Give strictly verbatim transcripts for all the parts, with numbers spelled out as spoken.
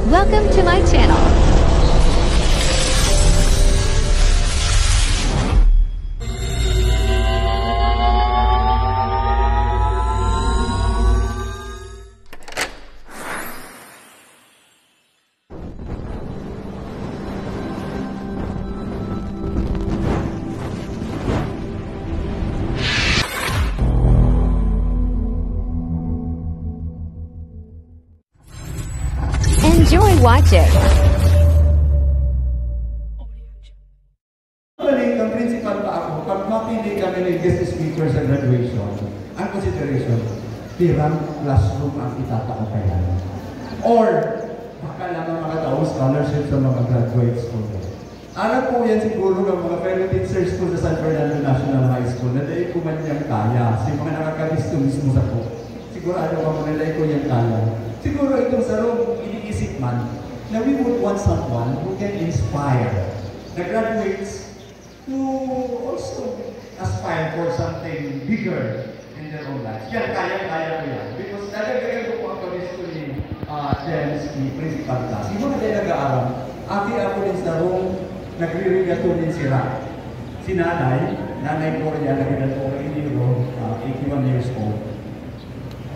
Welcome to my channel. Enjoy watching. Actually, kan principal pa ako, pag mapili kami ng guest speaker sa graduation, ang consideration, pirang classroom ang itatao kaya. Or, baka lang ang makataong scholarship sa mga graduates ko. Alam ko yan siguro ng mga fellow teachers ko sa San Fernando National High School na dahil ko man niyang kaya, sa mga nakakabisto mismo sa ko. Sigurado ka mo na dahil ko niyang kaya. Siguro itong sarong iniisip man na we would want someone who can inspire the graduates to also aspire for something bigger in their own lives. Yan, kaya-kaya ko yan. Because nadagdagan ko po ang kabisto ni uh, James, ni Principal Blas. Yung mga tayo nag-aaral, aki ako din sa room, nagririgato din sila. Si nanay, nanay ko yan, nagrigato ko, Iniro, uh, eighty-one years old.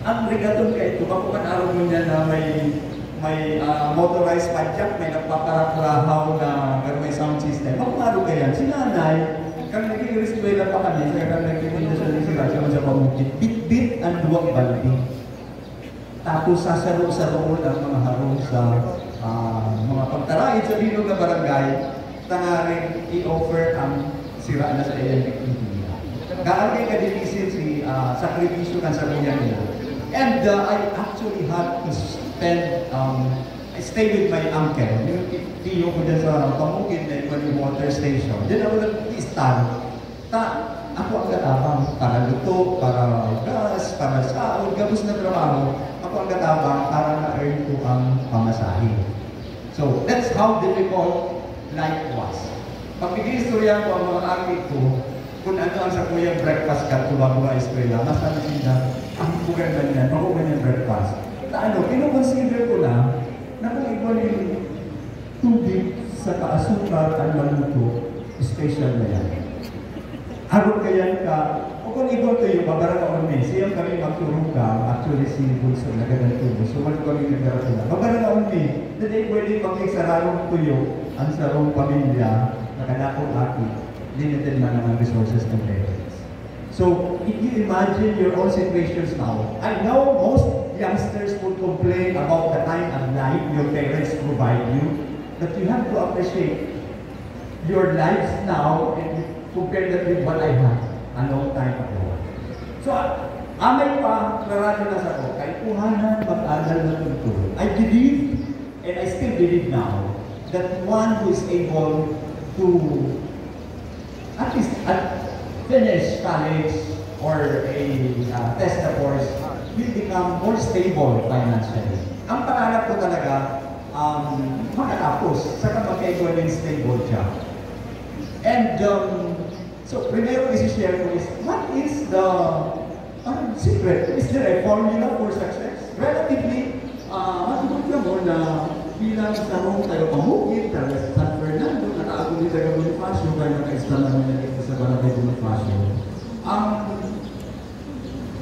Ang rigaton ka ito, bako kan araw mo niya na may may uh, motorized padyak, may nagpaparakrahaw na gano'n may sound system. Bako kan araw ka yan. Si nanay, kang nag-iiriskwela pa kami, sa kang nagtitinda sa Lisiga, sa sa pamukit, bitbit ang duwang balde. Tapos sasaro-saroon ang mga harong sa uh, mga pagtaraid sa bilog na barangay, tangaring i-offer ang sira na sa iyang idea. Gaano kay kadilisin si uh, sakripisyo kan sabihan nila. And uh, I actually had to spend, um, I stay with my uncle, yung tiyo ko dyan sa pamukid na iwan yung water station. Diyan ako nag-istan. Ta, ako ang katabang para luto, para gas, para saod, gabos na trabaho. Ako ang katabang para na-earn ko ang pamasahe. So, that's how difficult life was. Pag nag-iistorya ko ang mga aki ko, kung ano ang sakuyang breakfast kadto bago ma-eskwela, mas ano sila, ang bugan man yan, makuha niyang breakfast. Na ano, kinukonsider ko na na kung iba yung tubig sa kaasukar ang maluto, special na yan. Arog kayan ka, o kung igor kayo, babarakaon mi. Siyang kami magturugang, actually si Bunso, nagagantubo. So, wala kami nagdarakula. Babarakaon mi, na di pwede pag-igsararong tuyo ang sarong pamilya, nakadakong aki, limited man ang resources ng parents. So, if you imagine your own situations now, I know most youngsters would complain about the kind of life your parents provide you, but you have to appreciate your lives now and you compare that with what I had a long time ago. So, amay pa, narado na sa ko, kaipuhanan, mag-agal na tungkol. I believe, and I still believe now, that one who is able to at least at finish college or a uh, test the course will become more stable financially. Ang pangarap ko talaga, um, makatapos, saka magkaigwa ng stable job. And um, so, primero isi-share ko is, what is the um, secret? Is there a formula for success? Relatively, uh, matugot ka mo na bilang sarong taga-pamukit, taga San Fernando, nakaagong ni taga Bonifacio, kaya naka-stand na mo na dito sa Barangay Bonifacio. Ang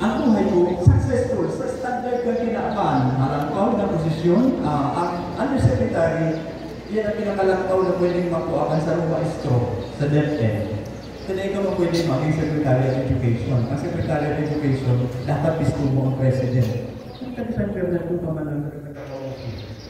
ang buhay ko, successful, sa standard na kinaban, malangkaw na posisyon, uh, ang undersecretary, yan ang pinakalangkaw na pwedeng makuha kan sa maestro sa DepEd. Kaya ikaw ang pwede maging Secretary of Education. Ang Secretary of Education, dapat mismo mo ang President. Ang kanisan ka na kung pamanang nagkakaroon,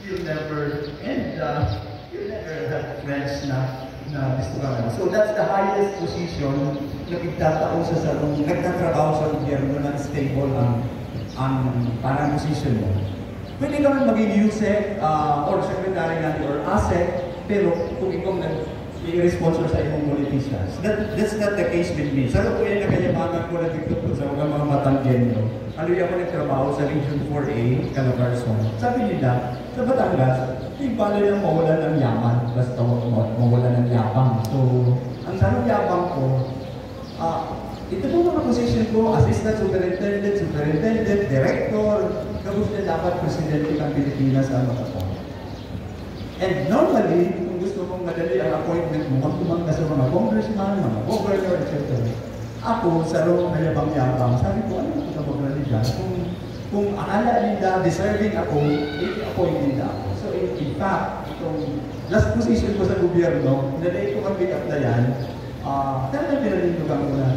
you'll never, and uh, you'll never have friends na na gusto ka na. So that's the highest position na pagtatao sa sarong nagtatrabaho sa gobyerno na stable ang ang parang position mo. Pwede ka man maging USEC uh, or secretary na or ASEC, pero kung ikaw nag i-responsor sa imong politicians. That, that's not the case with me. Sa ko yan na kayabangan ko na dito po sa mga mga Batangueño. Ano yung ako nagtrabaho sa Region four A, Calabarzon. Sabi nila, sa Batangas, yung pala yung mawalan ng yaman, basta ma- mawalan ng yabang. So, ang sarong yabang ko, ah, ito po mga position ko, assistant superintendent, superintendent, director, tapos na dapat presidente ng Pilipinas ang makapag. And normally, kung gusto mong madali ang appointment mo, magtumang ka sa mga congressman, mga governor, et cetera. Ako, sa rong kayabang-yabang, sabi ko, "Ano ang pagkabagla ni John? Kung, kung akala ninda deserving ako, i-appoint ninda ako." So, in, in fact, itong last position ko sa gobyerno, na dahil ko mag-pick up na yan, ah, talagang pinanindugan ko na,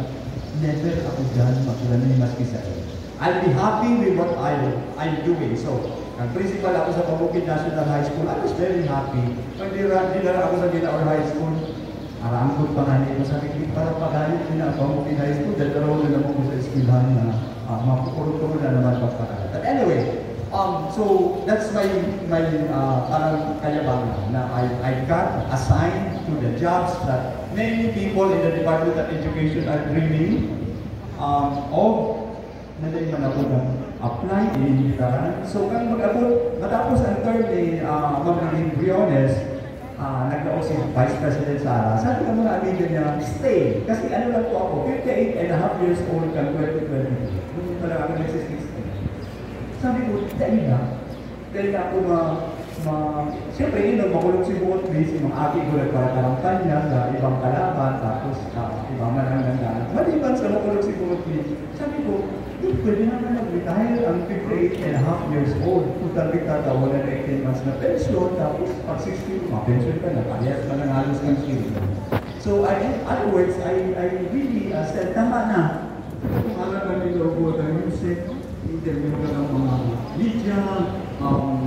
"Never ako dyan maglanay maski sa iyo." I'll be happy with what I, I'm doing. So, nag-principal ako sa Pamukid National High School. I was very happy. Pag dira-, dinala ako sa Ginaor High School, arangkot pa nga nito. Sabi ko, "Para pagayot nila ang Pamukid High School, dadaraw na naman ko sa eskwelahan na, ah, mapupurot-purot na naman pagpatay." But anyway, um, so that's my, my, uh, parang kayabangan na I, I got assigned to the jobs that many people in the Department of Education are dreaming, um, of. Nadali man ako nag-apply, inimbitaran. So, kan mag-abot, matapos ang term ni, ah, Ma'am Lorraine Briones, ah, naglaog si Vice President Sara. Sabi ng mga amiga niya, "Stay." Kasi ano lang po ako, fifty-eight and a half years old kan twenty twenty-two. Noon pa lang ako nagsi-sixteen. Sabi ko, "Dali na." Dali na ako ma-, ma-, siyempre, yun, nung makulog si Buot Biz, yung mga aki ko nagparakarampan niya sa ibang kalaban, tapos, ah, iba man ang nandaan. Maliban sa makulog si Buot Biz, sabi ko, "Di, pwede naman mag-retire ang fifty-eight and a half years old. Total, nagtataon na eighteen months na pensyon, tapos pag sixty, mapensyon ka na, parehas man ang halos ng sweldo." So, I, in other words, I, I really, uh, said, "Tama na." Kung alam mo yung logo ng music, interview ka ng mga media, um,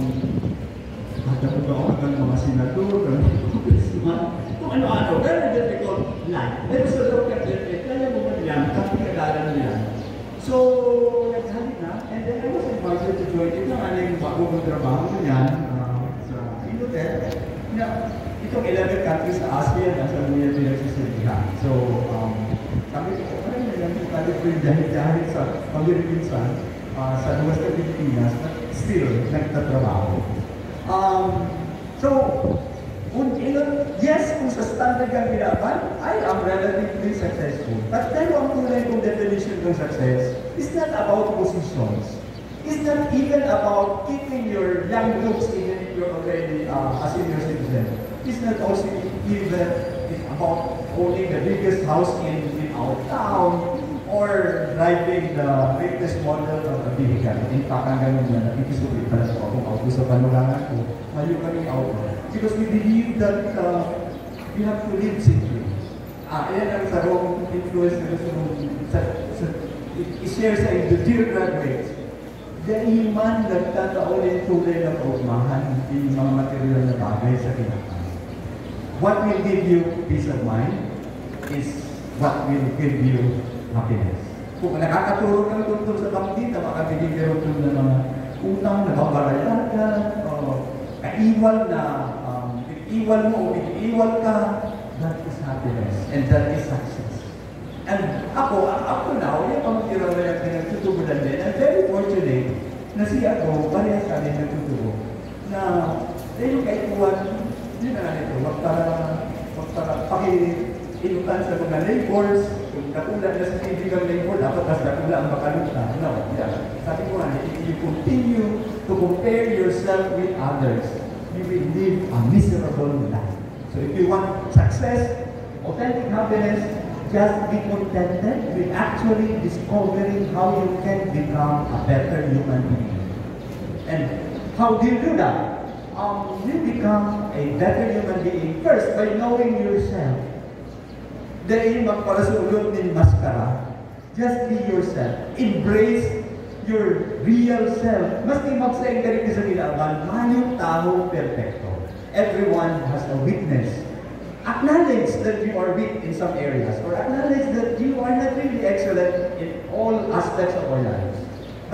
at ako ka ng mga senador, ng mga congressman, kung ano-ano. Pero just because life. There is a lot of it. Kaya mo man yan, kasi kailangan mo yan. So, naghali na. And then I was invited to join. Ito nga na yung bago kong trabaho na yan, ah, sa Indotel. Na, itong eleven countries sa ASEAN, nasa Luya pinagsisilbihan. So, um, sabi ko, "Ano na yan? Sabi ko yung dahil-dahil sa pag-, minsan, ah, sa luwas ng Pilipinas, na still nagtatrabaho." Um, so, kung ilan, yes, kung sa standard ang binaban, I am relatively successful. But pero ang tunay kong definition ng success is not about positions. It's not even about keeping your young looks even if you're already, uh, a senior citizen. It's not also even about owning the biggest house in, in our town or driving the latest model of a vehicle. In fact, hanggang ngayon, nakikisulit pa lang po akong auto sa panulangan ko. Mayo kami auto. Because we believe that, uh, we have to live simply. Ah, ayan ang sarong influence na gusto mong sa, sa, i-, i-share sa inyo, dear graduates. Dai man nagtatao nin tunay na kaugmahan, yung mga material na bagay sa kinakan. What will give you peace of mind is what will give you happiness. Kung nakakaturog kang tungtong sa bangkita, makabigay ka rin ng mga utang na babayaran ka, o kaiwal na, um, iwal mo o iwal ka, that is happiness and that is success. And ako, a-, up to now, yung pamagkiraw na yung pinagtutubulan din, I'm very fortunate na si ako, parehas kami nagtutubo. Na, eh, yung kaikuan, yun na nga nito, magpara-, magpara-, paki-, inutan sa mga neighbors, kung dakula na sa kaibigang neighbor, dapat mas dakula ang makaluta. No, yeah. Sabi ko nga, if you continue to compare yourself with others, you will live a miserable life. So if you want success, authentic happiness, just be contented with actually discovering how you can become a better human being. And how do you do that? Um, you become a better human being first by knowing yourself. Dai magparasulod nin maskara. Just be yourself. Embrace your real self. Maski magsaing ka rin sa kinaban, mayong taho perpekto. Everyone has a weakness. Acknowledge that you are weak in some areas, or acknowledge that you are not really excellent in all aspects of our lives.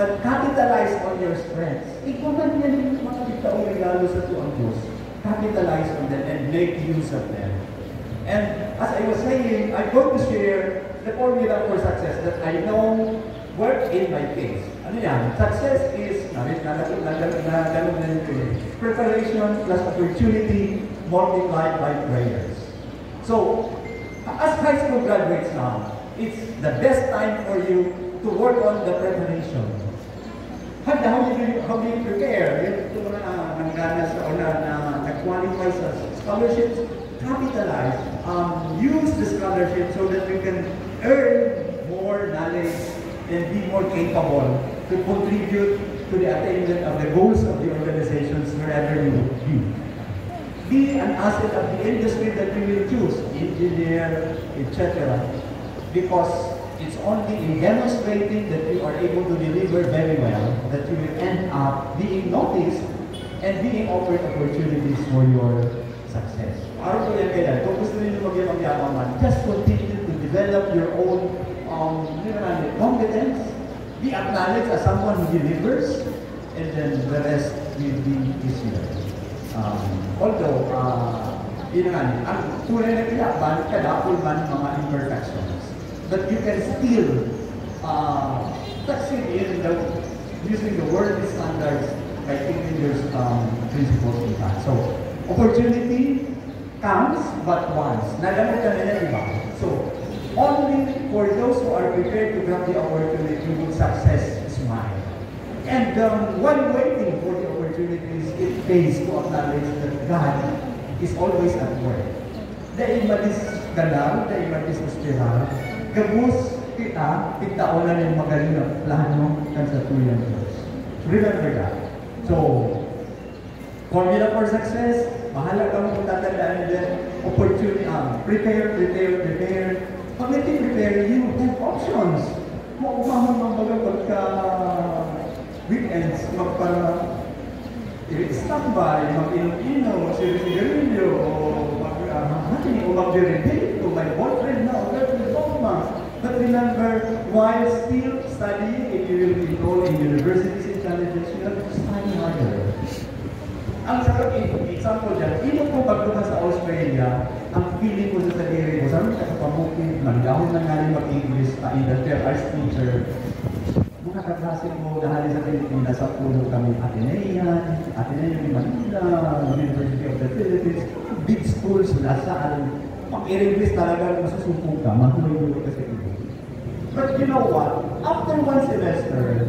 But capitalize on your strengths. Ikaw man yan yung mga bitaong regalo sa tuang Diyos. Capitalize on them and make use of them. And as I was saying, I'm going to share the formula for success that I know work in my case. Ano yan? Success is, na, na, na, na, na, na, na, preparation plus opportunity multiplied by prayers. So, as high school graduates now, it's the best time for you to work on the preparation. How, how do you, how do you prepare? Yung, yung mga, ah, nangganas sa una na nag-, qualifies as scholarships, capitalize, um, use the scholarship so that you can earn more knowledge and be more capable to contribute to the attainment of the goals of the organizations wherever you be. Be an asset of the industry that you will choose, engineer, et cetera. Because it's only in demonstrating that you are able to deliver very well that you will end up being noticed and being offered opportunities for your success. Araw ko yan kaya, kung gusto niyo magyaman-yaman man, just continue to develop your own, um, yun nga, competence, be acknowledged as someone who delivers, and then the rest will be easier. Um, although, uh, yun nga, ang tunay na kinaban, kadapol man mga imperfections. But you can still uh, succeed in the, using the worldly standards by keeping your um, principles intact. So, opportunity comes but once. Nadamot ka na yan, di ba? So, only for those who are prepared to grab the opportunity would success smile. And um, while waiting for the opportunities, it pays to acknowledge that God is always at work. Dai madisganaw, dai madisesperar. Gabos kita, pigtaonan nin magayon na plano kan satuyang Dios. Remember that. So, formula for success, bahala kamo kung tatandaan niyo yan. Opportunity, ah, prepare, prepare, prepare. Pag naging prepare, you have options. Maugmahon man baga pagka weekends, magpara-, i-standby, mag-inom-inom, magsisigarilyo, o mag-, ah, honey, o magdiridik to my boyfriend na, o girlfriend, o ma. But remember, while still studying, if you will be enrolled in universities and colleges, you have to study harder. Ang sarap, example dyan, inot ko pagpunta sa Australia, ang feeling ko sa sadiri ko, sabi ka sa pamukid, nagdahon na nga rin mag-English, ah, industrial arts teacher. Mga kaklase ko, dahil sa Pilipinas, sa puno kami, Ateneo, Ateneo de Manila, University of the Philippines, big schools, La Salle. Pag-English talaga, masusumpong ka, mahulo ka sa English. But you know what? After one semester,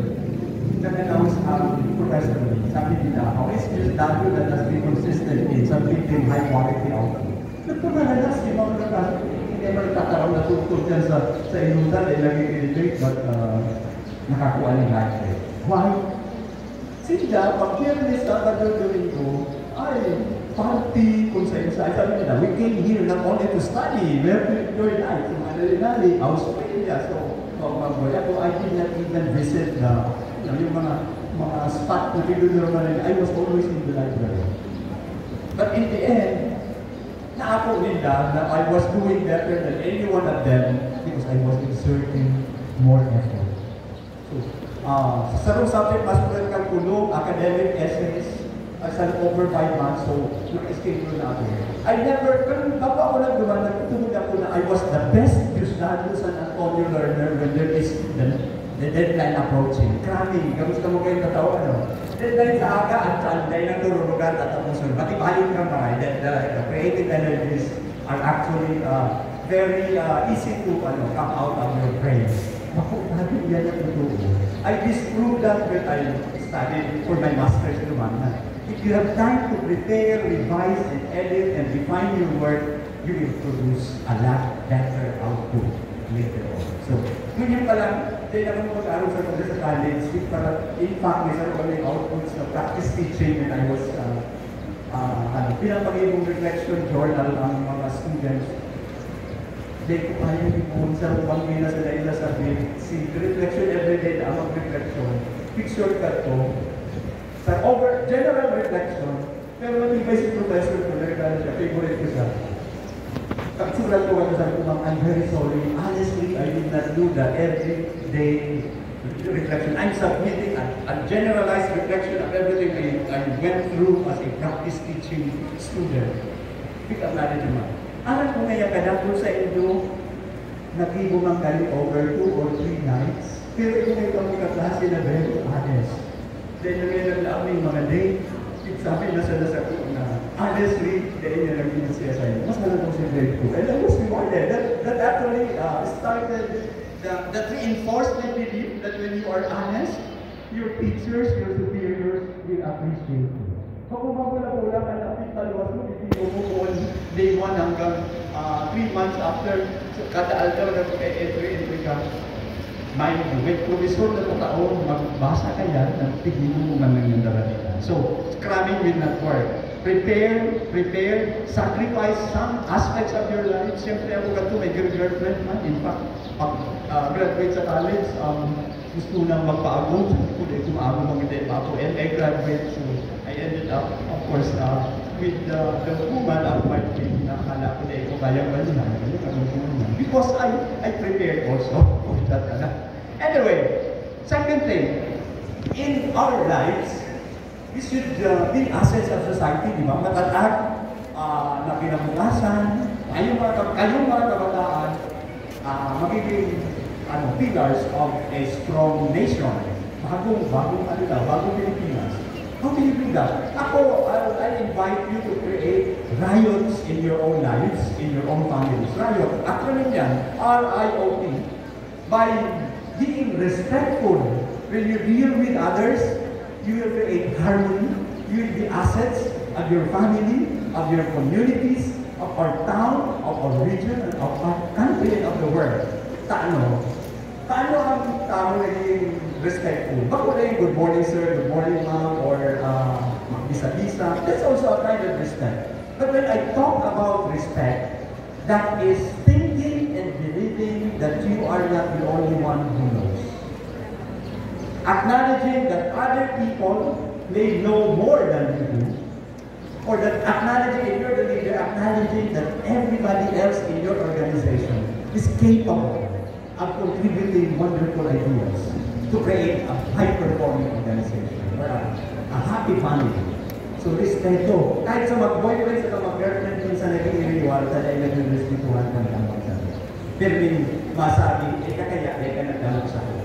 nag-announce ang professor, sabi nila, "How is this Dario that has been consistent in submitting high quality output?" Nagpamarala si mga kaklase, hindi naman nagtataraw na tungkol dyan sa, sa inutan, eh, naging elevate, but uh, nakakuha ng high grade. Why? Sinda, pag Biyernes, Sabado, Domingo, ay, party, kung sa isa, sabi nila, "We came here not only to study, we have to enjoy life." Yung mga nali-nali, Australia, so, pag mag-, ako, I did not even visit the, you know, yung mga, mga spot na pinunirman nila. I was always in the library. But in the end, naako ninda na I was doing better than any one of them because I was exerting more effort. So, ah, sa sarong subject, mas magandang kulong, academic essays, ah, sa over five months, so, nag-schedule na ako. I never, pero bago ako nagduman, nagtutubod ako na I was the best Diosdado San Antonio learner when there is the, the deadline approaching. Cramming, kamusta mo kayong tatawa, ano? Deadline sa aga, at saan, dahil nagtururugan, tatapusun. Matibayon ka, mga, the, the, the creative energies are actually uh, very uh, easy to ano, come out of your brain. Naku, sabi niya na totoo. I disproved that when I studied for my master's naman na if you have time to prepare, revise, and edit, and refine your work, you will produce a lot better output later on. So, ngayon pa lang, dahil ako mag-aaral sa, sa college, para in fact, may sarong kami outputs na practice teaching when I was uh, ah, ano, pinapangibong reflection journal ang mga students. Dahil ko kaya ni Paul sa banggi na sa dahil sa sabi, si reflection everyday na ang reflection. Picture ka to, sa over general reflection, pero matibay si Professor Kuler, dahil siya, favorite ko siya. Pagsulat ko, ano, sabi ko, "Ma'am, I'm very sorry. Honestly, I did not do the everyday reflection. I'm submitting a, a generalized reflection of everything I, I went through as a practice teaching student." Pick up na rin naman. Alam ko nga yung kadakol sa Indo, nagibo man kami over two or three nights, pero yung may kami kaklase na very honest. Then, yung may naglaang yung mga day, sabi na sa nasa ko na, "Honestly, dahil niya naging siya sa'yo. Mas malabang si grade two." And I was rewarded. That, that actually uh, started, that, that reinforced my belief that when you are honest, your teachers, your superiors will appreciate you. So kung magulang-ulang ang napit paluwas months after, so, kada aldaw na mag-entry-entry ka. Mind you, may professor na tao, magbasa ka yan, nagtigil mo man lang yung darating. So, cramming will not work. Prepare, prepare, sacrifice some aspects of your life. Siyempre, ako ganito, may girlfriend man. In fact, pag uh, graduate sa college, um, gusto na magpaagod. Sabi ko, "Dahil kumaagod ang hindi pa ako." And I graduate, so I ended up, of course, uh, with the, the woman of my dream na akala ko na ikaw kayang balihan. Ayun, ang gusto naman. Because I, I prepared also for that. Ano? Anyway, second thing, in our lives, we should uh, be assets of society, di ba? Matatag uh, na kinabukasan, kayong mga, kayong mga kabataan, uh, magiging ano, pillars of a strong nation. Bagong, bagong ano daw, bagong Pilipinas. How do you do that? Ako, I, I invite you to create riots in your own lives, in your own families. Riot, acronym yan, R I O T. By being respectful, when you deal with others, you will create harmony, you will be assets of your family, of your communities, of our town, of our region, and of our country, and of the world. Taano? Paano ang tao naging respectful? Bako na yung good morning sir, good morning ma'am, or uh, magbisa-bisa. That's also a kind of respect. But when I talk about respect, that is thinking and believing that you are not the only one who knows. Acknowledging that other people may know more than you do, or that acknowledging, if you're the leader, acknowledging that everybody else in your organization is capable of contributing wonderful ideas to create a high-performing organization or a, a happy family. So, respeto. Kahit sa mag-boyfriend sa mag-girlfriend, minsan nag-iiriwal, sa dahil nagre-respetuhan kami ang pagsabi. Pero may masabi, eh, kakaya, eh, ka nagdamag sa akin.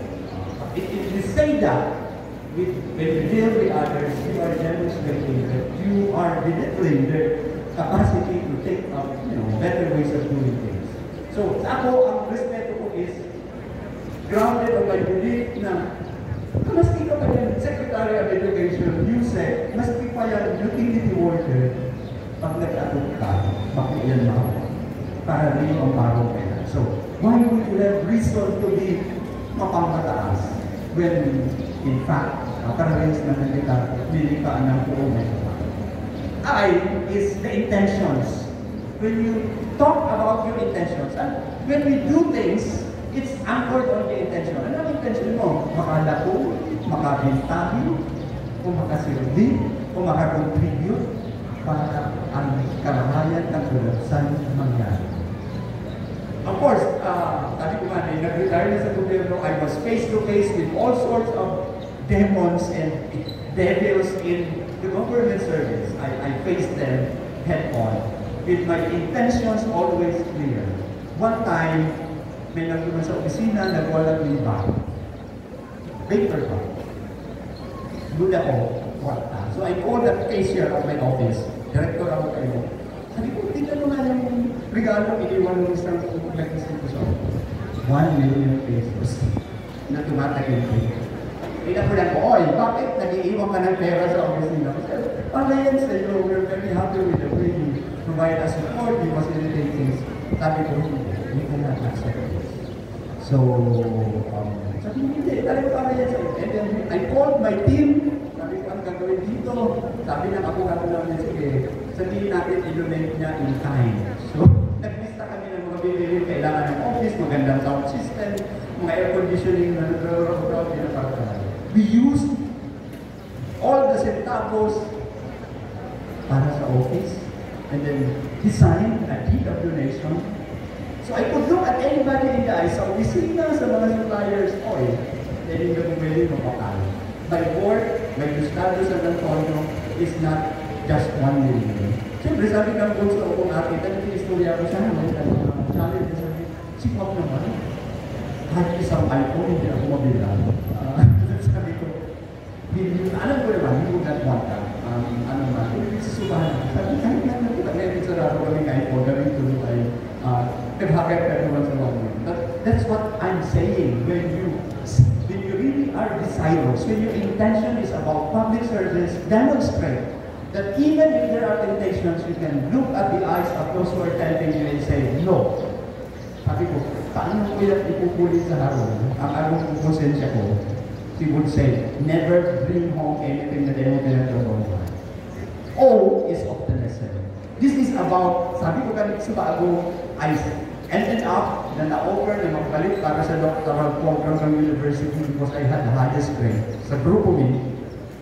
If, if you say that, with, when you deal with others, you are demonstrating that you are belittling their capacity to think of, you know, better ways of doing things. So, sa ako, ang respeto ko is grounded on my belief na maski ka pa yan, Secretary of Education, USEC, maski pa yan, utility worker, pag nag-adopt ka, bako yan mahal. Para rin ang parang pera. So, why would you have reason to be mapangmataas when, in fact, uh, parehas naman kita, nilikaan ng puong may kapal? I is the intentions. When you talk about your intentions, and when we do things, it's anchored on the intention. Ano ang intention mo? Makalako, makabintahin, o makasirbi, o makakontribute para ang karahayan ng production mangyari. Of course, uh, sabi ko nga, eh, nag-retire na sa gobyerno, I was face to face with all sorts of demons and devils in the government service. I, I faced them head on with my intentions always clear. One time, may nagduman sa opisina, nagwalat ng bag. Paper bag. Doon ako, kwarta. So I called the cashier of my office. Director ako kayo. Sabi ko, "Tingnan mo nga yung regalo, iniwan mo sa lagi sa ito." One million pesos na tumatagil ko. Ina ko lang, "Oy, bakit nag-iiwan ka ng pera sa opisina?" Kasi, "Para yan sa'yo, we're very happy with the way you provide us support, you facilitate things." Sabi ko, "Hindi, we cannot accept this." So, um, sabi niya, "Hindi, talaga para yan sa'yo." And then, I called my team. Sabi ko, "Ang gagawin dito?" Sabi ng abogado namin, "Sige, sabihin natin, i-donate niya in kind." So, naglista kami ng mga bibilhin. Kailangan ng office, magandang sound system, mga air conditioning na nagro-rock out, yun ang para tayo. We used all the centavos para sa office. And then, he signed a deed of donation. So I could look at anybody in the eye, sa opisina, sa mga suppliers, "Oy, pwede nyo pwede mapakal." My work, my Estado San Antonio is not just one million. Siyempre, sabi ng bunso kong ate, "Dahil istorya ko siya, no? Dahil mga challenge," sabi, "Sikwak naman. Kahit isang iPhone, hindi ako mabilang." Ah, sabi ko, "Hindi, alam ko naman, you would not want that." Um, ano man, "Hindi, sisubahan." Sabi, "Kahit nga naman, pag may sarado kami ng iPhone, gawin ko yung ay, ah, naghahack ka naman sa one million." But that's what I'm saying. When you, when you really are desirous, when your intention is about public service, demonstrate that even if there are temptations, you can look at the eyes of those who are tempting you and say, "No, Sabi ko, "Paano ko yan ipupuli sa harong?" Ang agong konsensya ko, she would say, "Never bring home anything na di mo pinagtrabahoan." O is optimism. This is about, sabi ko kanina sa bago, I ended up na na-offer na magbalik para sa doctoral program ng university because I had the highest grade. Sa grupo mi,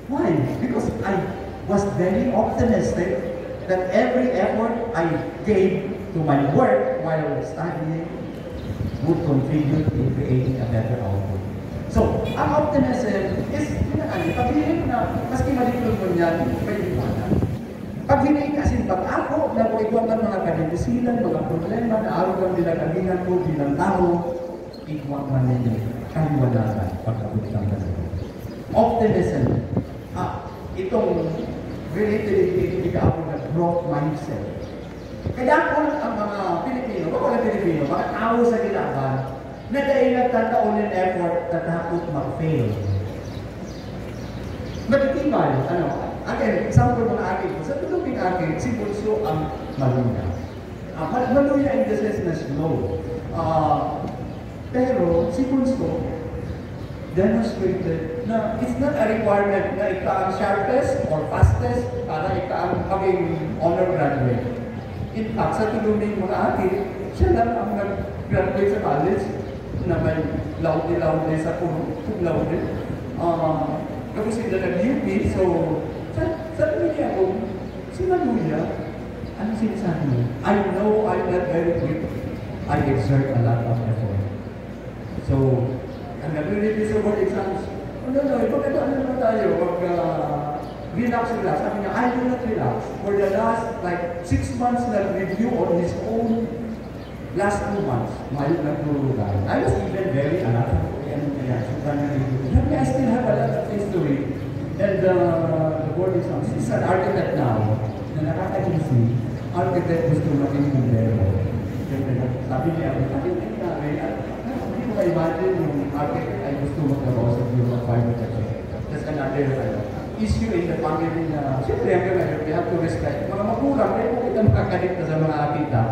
why? Because I was very optimistic that every effort I gave to my work while studying would contribute in creating a better output. So, ang optimism is, yun ang ano, paghiling na, maski madiklog mo niyan, may liwanag. Pag hindi kasi pag ako, na kung ikaw ang mga kadidisilan, mga problema, na araw ang pinag-agihan ko bilang tao, igwa man ninyo, kaliwanagan, pag-abot ng ganito. Optimism. Ah, itong related ito, ito, ito, na growth mindset. Kaya ako ang mga Pilipino, bako na Pilipino, mga tao sa gilaban, na dahil nagtataon ng effort, natakot mag-fail. Matitibay, ano, again, example mga aki ko, sa tulong ng aki, si Bunso ang maluya. Ah, mal- maluya in the sense na slow. Ah, pero si Bunso, demonstrated na it's not a requirement na ika ang sharpest or fastest para ika ang maging honor graduate. In fact, sa tulong ng mga aki, siya lang ang nag-graduate sa college na may laude-laude sa cum cum laude. Ah, tapos sila nag-U P, so sa, sa tingin niya ako, si Maluya, ano sinasabi niya? "I know I'm not very quick. I exert a lot of effort." So, ang nagre-review sa board exams, "Ano na, maganda ano naman tayo, mag, ah, relax, relax." Sabi niya, "I do not relax." For the last, like, six months, nag-review on his own. Last two months, may nagdurugan. I was even very alarmed. Ano kaya? So, kanya review. Sabi niya, "I still have a lot of things to read." And, uh, the board exams, he's an architect now, na nakaka-easy, architect gusto maging bumbero. Siyempre, sabi niya, "Bakit hindi na, hindi ko ma-imagine yung architect ay gusto magtrabaho sa Bureau of Fire Protection." That's another, ano, issue in the family na, siyempre, hanggang ngayon, we have to respect. Mga magulang, kaya po kita makakalikta sa mga akita.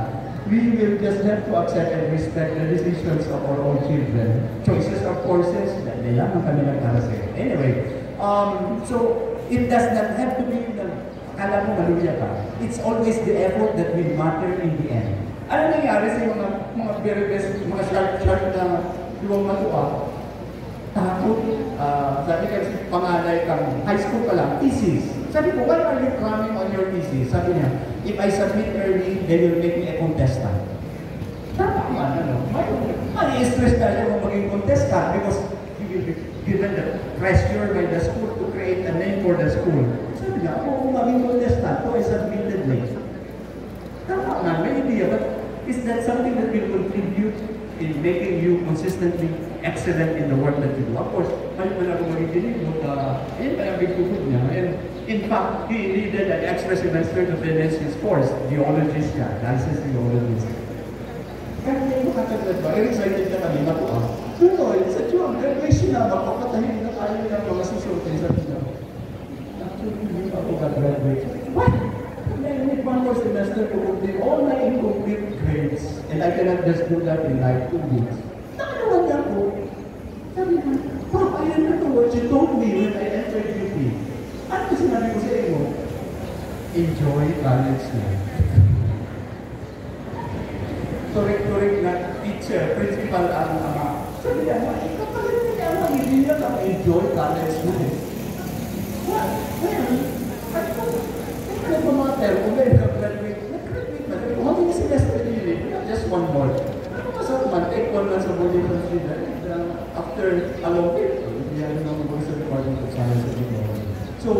We will just have to accept and respect the decisions of our own children. Choices of courses, dahil lamang kami nagkakasaya. Anyway, um, so, it does not have to be na akala mo maluya ka. It's always the effort that will matter in the end. Ano nangyari sa mga, mga very best, mga sharp, sharp na duwang matua? Takot. Ah, sabi kasi panganay kang high school pa lang, thesis. Sabi ko, "Why are you cramming on your thesis?" Sabi niya, "If I submit early, they will make me a contestant." Tama man, ano? May, may stress na siya kung maging contestant because he will be given the pressure by the school to create a name for the school. Sabi niya, "Ako, kung maging contestant, so I submitted late." Tama nga, may idea, but is that something that will contribute in making you consistently excellent in the work that you do? Of course, may man ako magiging, but, uh, ayun pala ang bigtubod niya. And in fact, he needed an extra semester to finish his course, theology siya, licensed theologist. Kaya hindi ko katagad ba? Very excited na kami, matuwa. Pero, sa June, graduation na, magpapatahin na tayo ng mga susunod sa Pilipinas. Actually, hindi pa ako nag-graduate. What? And then, with one more semester to complete all my incomplete grades. And I cannot just do that in, like, two weeks. Nakalawan na ako. Sabi ko, "Papa, ayan na to, what you told me when I entered U P." Ano sinabi ko sa iyo? Enjoy college life. Turing-turing na teacher, principal ang ama. Sabi niya, "Ma, ikapalit mo niya ang idea ng enjoy college life." What? Well, ano po? Hindi ka nagmamatter kung may nag-graduate. Nag-graduate na. Sabi ko, "How many semester did you need?" "Not just one more." Ano masarap man, take one month sa boarding house nila. And, uh, after a long period, hindi yan naman mag-, sa Department of Science and Technology. So,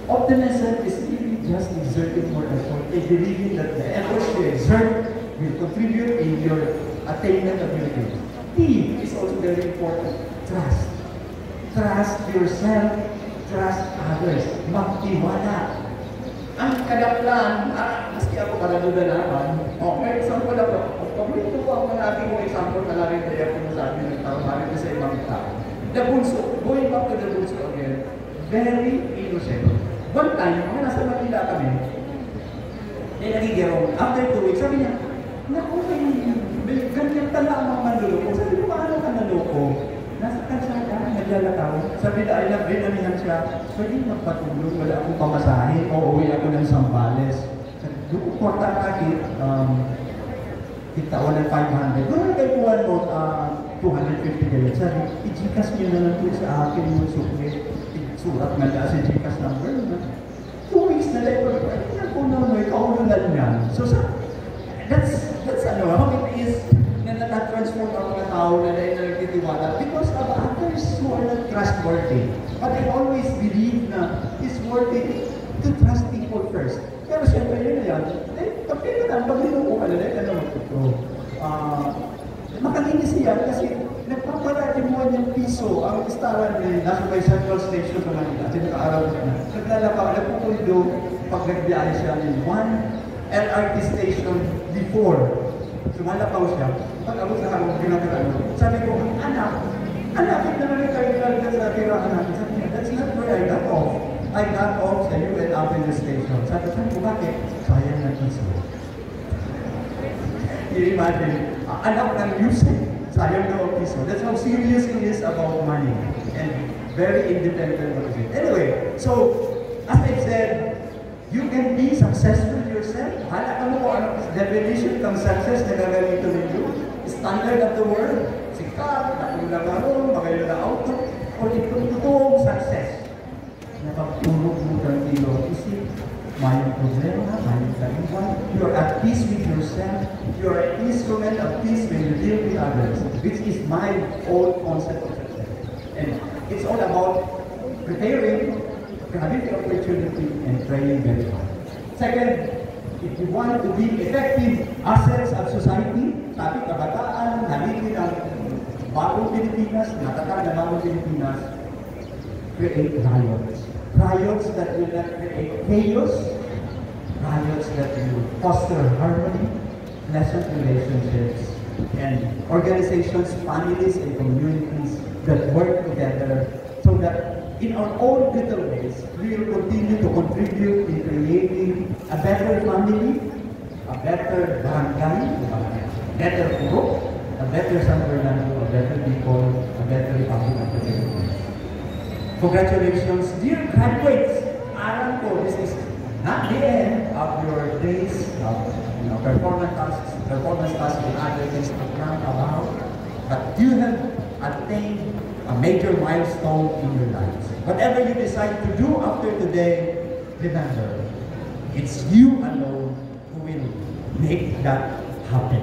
optimism is really just exerting more effort and believing that the effort you exert will contribute in your attainment of your dreams. T is also very important. Trust. Trust yourself. Trust others. Magtiwala. Ang kadaklan, ah, maski ako, kaladuda naman. Okay, example ako. Pag may tuwa ako na ating mga example na lang rin, kaya kung sabi ng tao, maaaring sa ibang tao. The bunso, going back to the bunso again, very innocent. One time, mga nasa Manila kami, eh, nagigirong. After two weeks, sabi niya, Naku, may, may ganyan pala ang mga manloloko. Sabi ko, "Paano ka naloko?" Nasa kalsada, naglalakaw. Sabi na, ay, nagrinanihan siya. "Pwede magpatulong, wala akong pamasahe. Uuwi ako ng Zambales." Sabi ko, "Kwarta ka, Kit, um, kita ko ng five hundred." "Doon kay kuwan mo, ah, two hundred fifty kayo." Sabi, "I-Gcash niyo na lang po sa akin yung sukli." Surat na niya si Gcash number, no? Two weeks na lang, pag, "Ay, ako na, may kaulunan niya." So, sa, that's, that's ano, how it is na natatransform ang mga tao na dahil na nagtitiwala because of others who are not trustworthy. But I always believe na it's worthy to trust people first. Pero siyempre, yun na yan. Eh, pag kailangan, pag hinukuha na lang, ano, magtuturo. Ah, Makalinis siya kasi nagpaparadimuan niyang piso ang listahan ni nasa may Central Station sa Manila. Kasi nag-aaral siya na. Naglalaba, nagpupundo pag nagbiyahe siya ng one L R T station before. Sumalapaw siya. Pag abot sa harong, ginagano. Sabi ko, "Anak, anak, ito na rin kayo talaga sa tirahan natin." Sabi niya, "That's not where I got off. I got off sa U N Avenue Station." Sabi ko, "Bakit?" "Sayang na piso." You imagine, ah, anak ng music, sayang daw ang piso. That's how serious he is about money. And very independent of it. Anyway, so, as I said, you can be successful yourself. Hala ka mo kung anong definition ng success na gagamitin ninyo. Standard of the world, sikat, dakula karon, magayon na auto, o itong totoong success. Nakapulog mo tranquilo ang isip, mayong problema, mayong kaliwat. You are at peace with yourself. You are an instrument of peace when you deal with others, which is my own concept of success. And it's all about preparing, grabbing the opportunity, and praying very hard. Second, if you want to be effective assets of society, sabi, kabataan, halipin ang bagong Pilipinas, matatag na bagong Pilipinas, create riots. Riots that will not create chaos, riots that will foster harmony, pleasant relationships, and organizations, families, and communities that work together so that in our own little ways, we will continue to contribute in creating a better family, a better barangay, better group, a better San Fernando, a better people, a better Republic of the Philippines. Congratulations, dear graduates! Aram ko, this is not the end of your days of, you know, performance tasks, performance tasks and other things to cram about, but you have attained a major milestone in your lives. Whatever you decide to do after today, remember, it's you alone who will make that happen.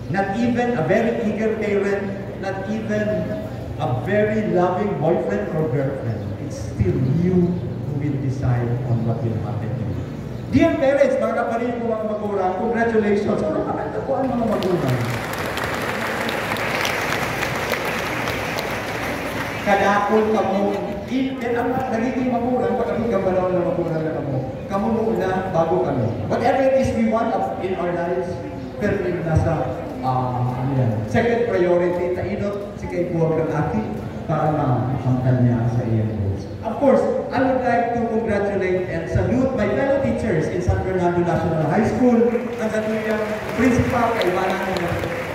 Not even a very eager parent, not even a very loving boyfriend or girlfriend. It's still you who will decide on what will happen to you. Dear parents, mga kapatid ko, mga magulang, congratulations. Ano ka nagtapuan, mga magulang? Kadakol kamo. Kaya ang nagiging magulang, pag ang gambalaw na magulang na kamo. Kamo muna, bago kami. Whatever it is we want of, in our lives, pero yung nasa, ah, ano yan, second priority, tainot si kaipuhan ng aki para makamtan niya sa iyang goals. Of course, I would like to congratulate and salute my fellow teachers in San Fernando National High School, ang satuyang principal, kaibanan ng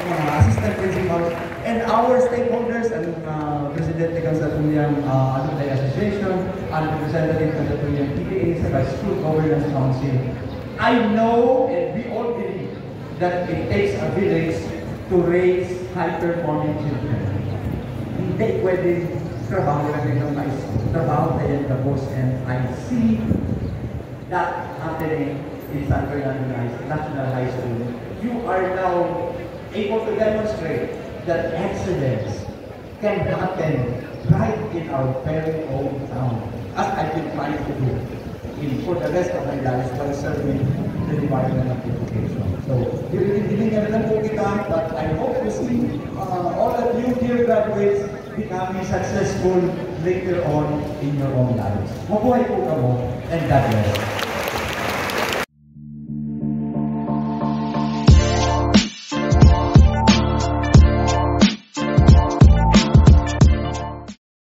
mga assistant principals, and our stakeholders, ang, ah, presidente kan satuyang, ah, alumni association, ang representative kan satuyang P T A, sa Vice School Governance Council. I know and we all believe that it takes a village to raise high-performing children. Hindi pwede trabaho lang ng maestro. Trabaho tayo ng boss, and I see that happening in San Fernando High, National High School. You are now able to demonstrate that excellence can happen right in our very own town, as I've been trying to do in, for the rest of my life while serving the Department of Education. So, hiling-hiling na lang po kita, but I hope to see, uh, all of you, dear graduates, becoming successful later on in your own lives. Mabuhay po kamo, and God bless.